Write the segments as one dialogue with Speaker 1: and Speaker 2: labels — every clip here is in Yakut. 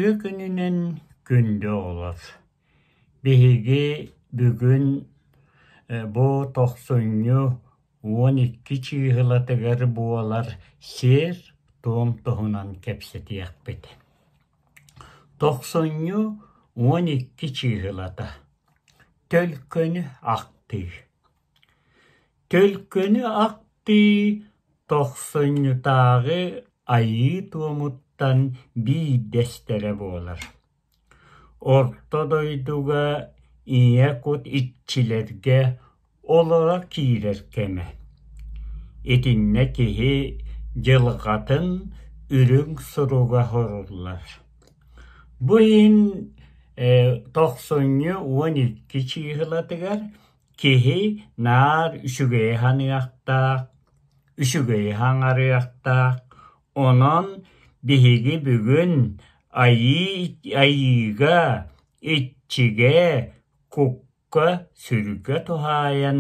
Speaker 1: Үтүө күнүнэн күндү оҕолор! Биһиги бүгүн бу тохсунньу 12 чыыһылатыгар буолар сиэр-туом туһунан кэпсэтиэхпит. Тохсунньу 12 чыыһылата. Төлкөнү ахтыы. Төлкөнү ахтыы тохсунньутааҕы айыы туомуттан биирдэстэрэ буолар. Орто дойдуга ийэ кут иччилэргэ олоро киирэр кэмэ. Итиннэ киһи дьылҕатын үрүҥ суруга суруллар. Бу иһин тохсунньу 12 чыыһылатыгар Киһи наар үчүгэйи саныахтаах, үчүгэйи саҥарыахтаах, онон биһиги бүгүн айыы айыыга, иччигэ, кукка-сүргэ туһаайан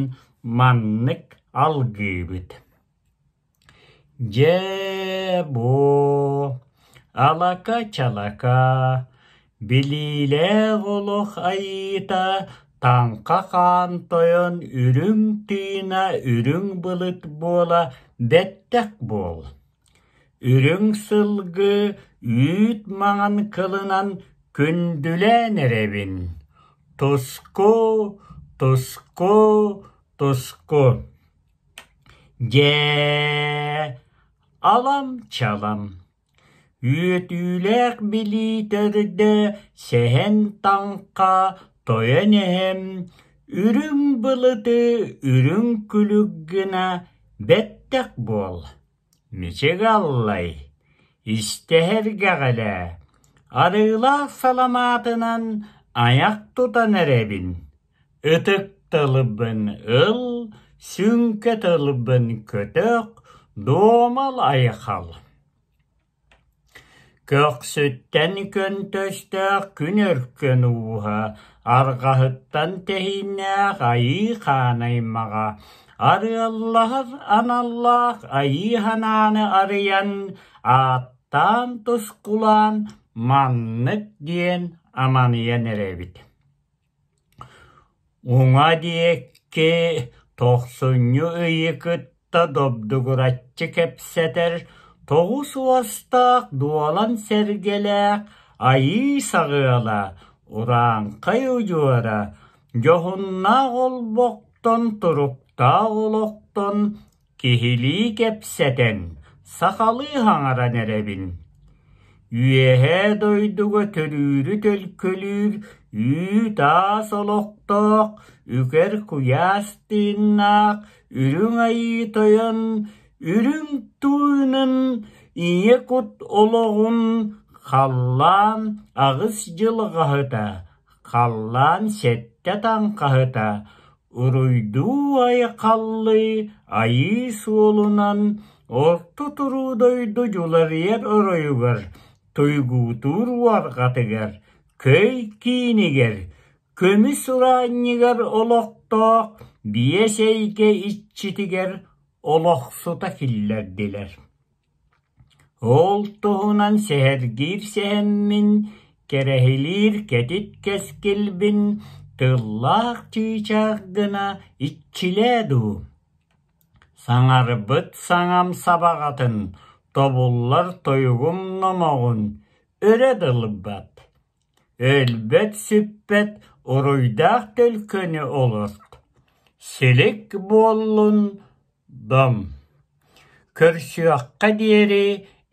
Speaker 1: маннык алгыыбыт Дьэ, бу алака-чалака, билиилээх олох айыыта Таҥха Хаан Тойон үрүҥ тыына үрүҥ былыт буола бэттэх буол. Үрүҥ сылгы үүт маҥан кылынан күндүлээн эрэбин. Туску, туску, туску. Дьэ, алам-чалам, үөтүүлээх билии төрдө Сэһэн Таҥха тойон эһэм үрүҥ былыты үрүҥ күлүк гына бэттэх буол, мичик аллай, истэһэргэҕэлээ, арыылаах саламаатынан айах тутан эрэбин Ытык тылбын ыл, сүҥкэ тылбын көтөх, дуомал айхал. Көхсүттэн көнтөстөөх күн өркөн ууһа, арҕаһыттан тэһииннээх айыы хаан аймаҕа, арыаллаһар аналлаах айыы санааны арыйан, ааттаан тускулаан маннык диэн аманыйан эрэбит. Уҥа диэки тохсунньу ыйы кытта добдугураччы кэпсэтэр тоҕус уостаах дуолан сэргэлээх айыы саҕыала, урааҥхай удьуора, дьоһуннаах олбохтон, туруктаах олохтон Киһилии кэпсэтэн, сахалыы саҥаран эрэбин. Үөһээ дойдуга төрүүрү төлкөлүүр үүт-аас олохтоох, үкэр куйаас тыыннаах Үрүҥ Айыы Тойон үрүҥ тыынын ийэ кут олоҕун халлаан аҕыс дьылҕаһыта, халлаан сэттэ таҥхаһыта Уруйдуу-айхаллыы айыы суолунан орто туруу дойду дьуларыйар оройугар, туйгуутуур уорҕатыгар, көй киинигэр, көмүс ураанньыгар олохтоох биэс эйгэ иччитигэр олохсута киллэрдилэр. Ол туһунан сэһэргиир сэһэммин, кэрэһилиир кэтит кэскилбин тыллаах чыычаах гына иччилээ дуу, саҥарбыт саҥам сабаҕатын, тобуллар тойугум номоҕун өрө дылбат, өлбөт-сүппэт уруйдаах төлкөнү олорт, силик буоллун Дом, көрсүөххэ диэри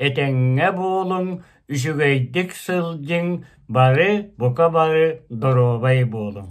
Speaker 1: этэҥҥэ буолуҥ, үчүгэйдик сылдьыҥ, бары бука бары доруобай буолуҥ.